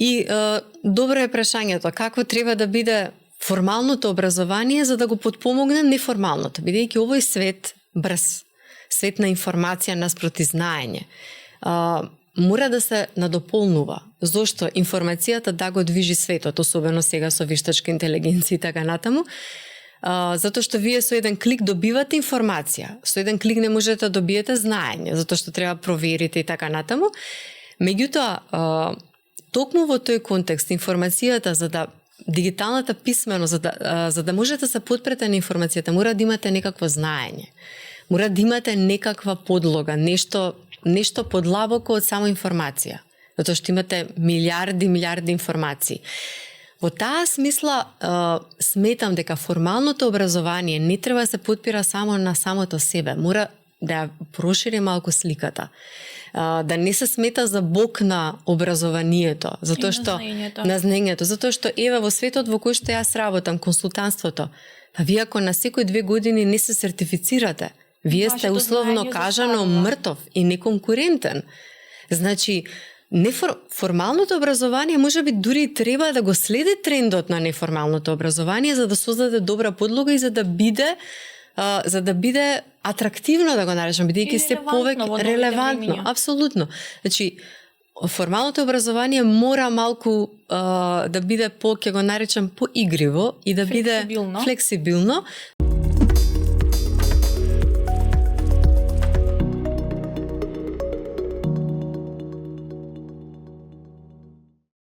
И добро е прашањето, какво треба да биде формалното образование за да го потпомогне неформалното, бидејќи овој свет брз, свет на информација наспроти знаење, мора да се надополнува. Зошто? Информацијата да го движи светот, особено сега со вештачка интелигенција и така натаму, затоа што вие со еден клик добивате информација, со еден клик не можете да добиете знаење, затоа што треба проверите и така натаму. Меѓутоа, токму во тој контекст информацијата за да дигиталната писменост за да можете да се потпрете на информацијата, мора да имате некакво знаење. Мора да имате некаква подлога, нешто подлабоко од само информација, затоа што имате милиарди информации. Во таа смисла сметам дека формалното образование не треба да се потпира само на самото себе, мора да прошири малку сликата. Да не се смета за бок на образованието, затоа што на знаењето, затоа што еве во светот во кој што јас работам, консултантството, па вие ако на секој 2 години не се сертифицирате, вие сте условно кажано мртов и неконкурентен. Значи, формалното образование можеби дури треба да го следи трендот на неформалното образование за да создаде добра подлога и за да биде атрактивно, да го наречам, бидејќи се повеќе релевантно. Апсолутно. Значи, формалното образование мора малку да биде ќе го наречам поигриво и да биде флексибилно.